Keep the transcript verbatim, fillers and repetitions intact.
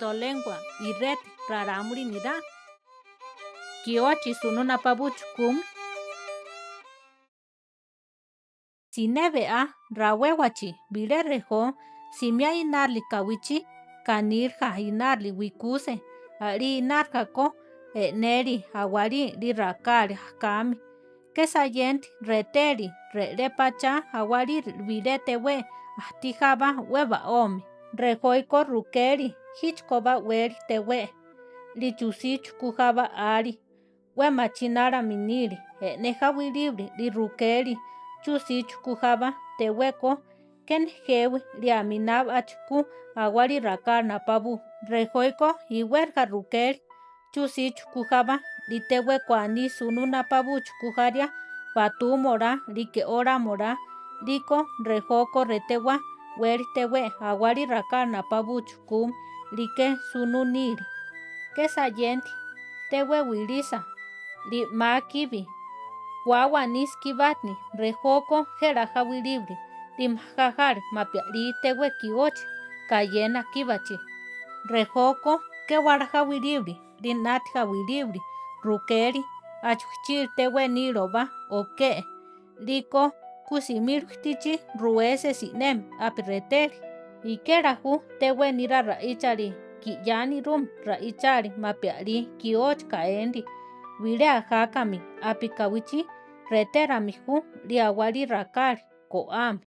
Tolengua ireti rarámuri nirá. Kióchi sunú napabú chukúmi. Siné be'á rawéwachi bilé rejó, simiá inárili kawichí, kanírja inárili wikúse, a'lí inárjako e'néli awalí rí rakáli akámi. Kesayénti retéli re'lé pachá awalí bilé tewé ajtíjaba we ba'ómi. Rejóiko rukéli jíchiko ba'wéli tewé, lichusí chukújaba áli. We machinála miníli e'né jawilíbili rí rukéli, chusí chukújaba tewéko. Ké nejéwi rí aminábachi ku awalí raká napabú. Rejóiko iwérja rukéli, chusí chukújaba rí tewéko aní sunú napabú chukújaria, batú molá rí ke'óla molá. Ríko rejóko retewá wéli tewé awalí raká napabú chukúmi, ríke sunú níli. Kesayénti tewé wilísa rí mákibi. Wáwaní skibátni rejóko jéla jawilíbili rí majajáli mapialí tewé kióchi kayéna kíbachi. Rejóko kéwala jawilíbili rí náti jawilíbili rukéli, achukichíli tewé nílobá oké. Ríko ku simíli witichí ruwése si'némi api retéli. Ikéla ju tewé nirá ra'íchali kiyáni rúmi ra'íchali mapialí kióchi kaénli. Wilé ajákami api kawichí retérami ju rí awalí rakáli ko'ámi.